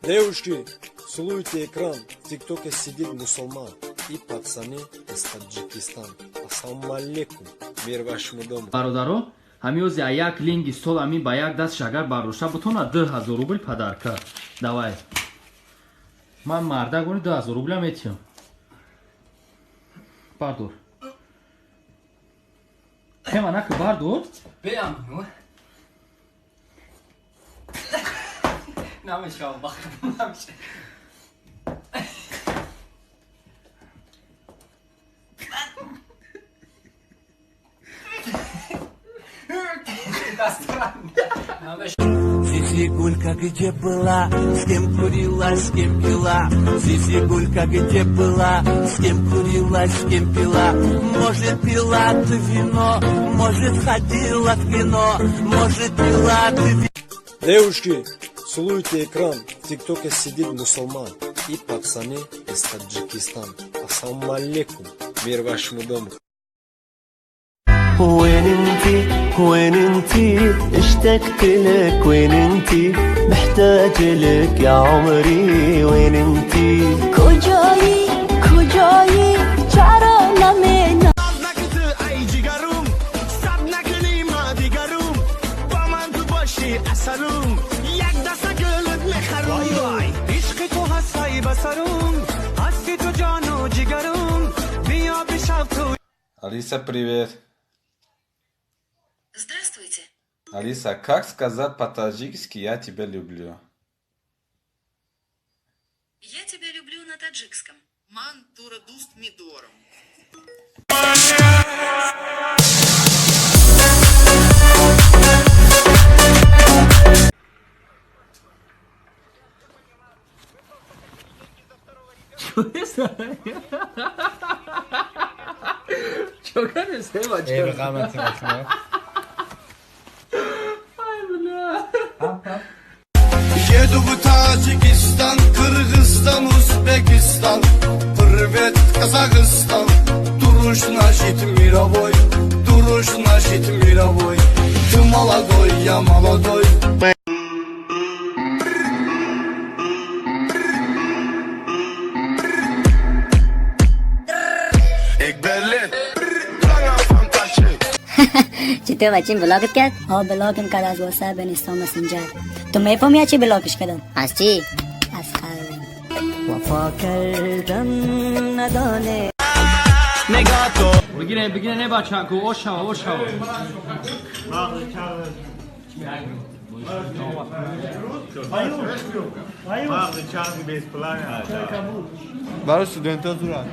Девушки, целуйте экран. В ТикТоке сидит мусульман и пацаны из Таджикистана. Ассаламу алейкум, мир вашему дому. Бародаро, ҳамиёзи а як линги стол ами ба як даст шагар бардошта бутона 2000 рубл подарка. Давай. Ман марда гони 2000 рубля метиҳам. Бардор. Хема наки бардор. Беам. Намешавам, бахт намешавам. Сиси Гулька где была, с кем курила, с кем пила? Сиси Гулька где была, с кем курила, с кем пила? Может, пила ты вино, может, ходила в кино, может, пила ты вино. Девушки, целуйте экран. В ТикТоке сидит мусульман и пацаны из Таджикистана. Ассаламу алейкум, мир вашему дому. وين انتي وين انتي اشتقت لك وين انتي محتاج لك يا عمري وين انتي کجایی کجایی چرا نمینا Алиса, привет. Здравствуйте. Алиса, как сказать по-таджикски «я тебя люблю»? Я тебя люблю на таджикском. Ман тура дуст мидором. Чо кардест, э, бача? Ай, бля. Еду в Таджикистан, Кыргызстан, Узбекистан. Привет, Казахстан. Дуруш значит мировой, дуруш значит мировой. Ты молодой, я молодой. چطور بچیم بلاکت کرد؟ ها بلاکم کرد از واتساپ، اینستا، مسنجر. تو میفهمی از چی بلاکش کردم؟ از چی؟ از خرم. وفا کردم ندانه. Бигире, бигире, не бачаку, ошава, ошава. Барои студентҳо зуранд.